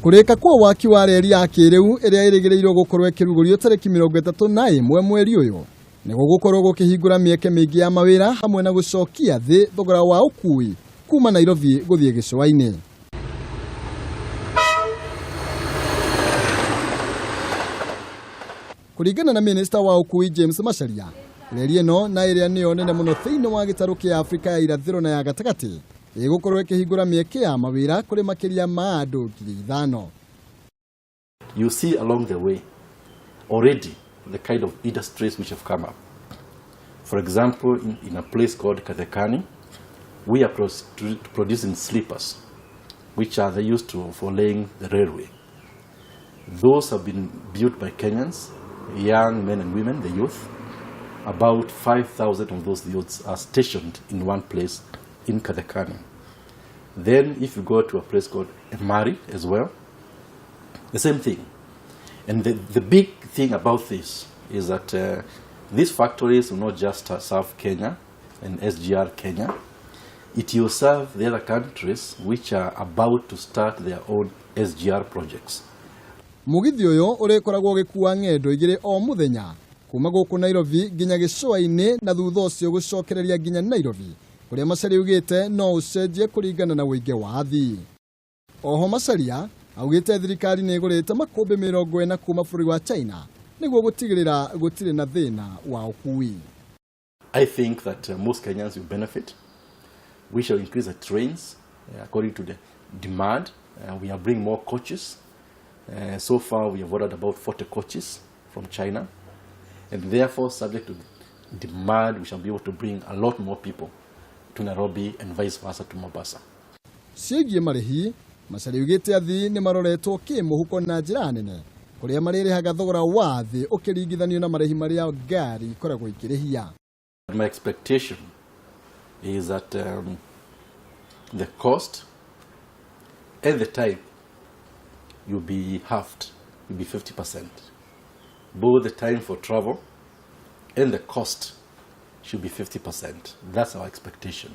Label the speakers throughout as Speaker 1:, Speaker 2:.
Speaker 1: Kũrĩka kwa waki wa reri ya kĩrĩu ĩrĩa ĩrĩgĩrĩirwo gũkorwo ĩkĩrugũrio tarĩki 31 mweri ũyũ nĩ gũgũkorwo gũkĩhingũra mĩeke mĩingĩ ya mawĩra hamwe na gũcokia thĩ thogora wa ũkui kuma Nairobi gũthiĩ gĩcũa-inĩ. Kũringana na minista wa ũkui James Macharia, reri ĩno na ĩrĩa nĩyo nene mũno thĩinĩ wa gĩtarũ kĩa Afrika ya irathĩro na ya gatagatĩ ĩgũkorwo ĩkĩhingũra mĩeke ya mawĩra kũrĩ makĩria ma andũ 5,000.
Speaker 2: You see along the way already the kind of industries which have come up. For example, in a place called Kathekani, we are producing sleepers, which are they used to for laying the railway. Those have been built by Kenyans, young men and women, the youth. About 5,000 of those youths are stationed in one place in Kathekani. Then if you go to a place called Emari as well, the same thing. And the big thing about this is that these factories will not just serve Kenya and SGR Kenya, it will serve the other countries which are about to start their own SGR projects.
Speaker 1: Mũgithi ũyũ ũrĩkoragwo ũgĩkua ng'endo igĩrĩ o mũthenya kuma gũkũ Nairobi nginya gĩcũa-inĩ na thutha ũcio gũcokereria nginya Nairobi kũrĩa Macharia augĩte no ũcenjie kũringana na ũingĩ wa athii. Oho Macharia augĩte thirikari nĩ ĩgũrĩte makũmbĩ 40 kuma bũrũri wa China nĩguo gũtigĩrĩra gũtirĩ na thĩna wa ũkui.
Speaker 2: I think that most Kenyans will benefit. We shall increase the trains according to the demand. We are bringing more coaches. So far we have ordered about 40 coaches from China, and therefore subject to demand we shall be able to bring a lot more people to Nairobi and vice versa to Mombasa.
Speaker 1: Ciĩgiĩ marĩhi, Macharia augĩte athii nĩ maroretwo kĩmũhuko na njĩra nene kũrĩa marĩrĩhaga thogora wa thĩ ũkĩringithanio na marĩhi marĩa ngari ikoragwo ikĩrĩhia.
Speaker 2: My expectation is that the cost and the time will be halved, will be 50%. Both the time for travel and the cost should be 50%. That's our expectation.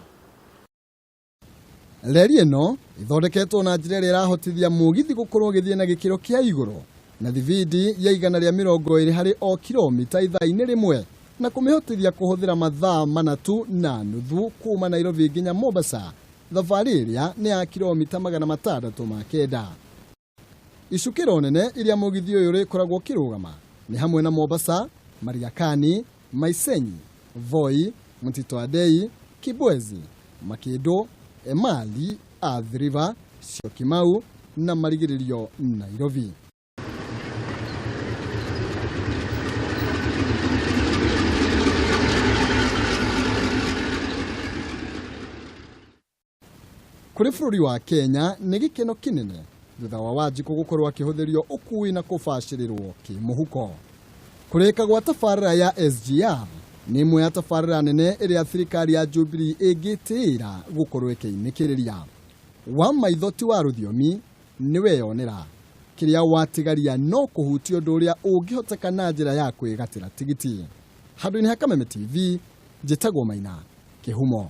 Speaker 1: Reri ĩno ĩthondeketwo na njĩra ĩrĩa ĩrahotithia mũgithi gũkorwo ũgĩthiĩ na gĩkĩro kĩa igũrũ na thibindi ya 120 harĩ o kilomita ithaa-inĩ rĩmwe na kũmĩhotithia kũhũthĩra mathaa 3.5 kuma Nairobi nginya Mombasa, thabarĩ ĩrĩa nĩ ya kilomita 609. Icukĩro nene iria mũgithi ũyũ ũrĩkoragwo ũkĩrũgama nĩ hamwe na Mombasa, Mariakani, Maisenyi, Voi, Mtito Andei, Kibwezi, Makindu, Emali, Athi River, Syokimau na marigĩrĩrio Nairobi. Kũrĩ bũrũri wa Kenya nĩ gĩkeno kĩnene thutha wa Wanjikũ gũkorwo akĩhũthĩrio ũkui na kũbacĩrĩrwo kĩmũhuko. Kũrĩka gwa tabarĩra ya SGR nĩ ĩmwe ya tabarĩra nene ĩrĩa thirikari ya Jubilee ĩngĩtĩĩra gũkorwo ĩkĩinĩkĩrĩria. Wa maitho ti wa rũthiomi nĩ weyonera kĩrĩa watigaria no kũhutia ũndũ ũrĩa ũngĩhoteka na njĩra ya kwĩgatĩra tigiti. Handũ-inĩ ha Kameme TV, njĩtagwo Maina Kĩhumo.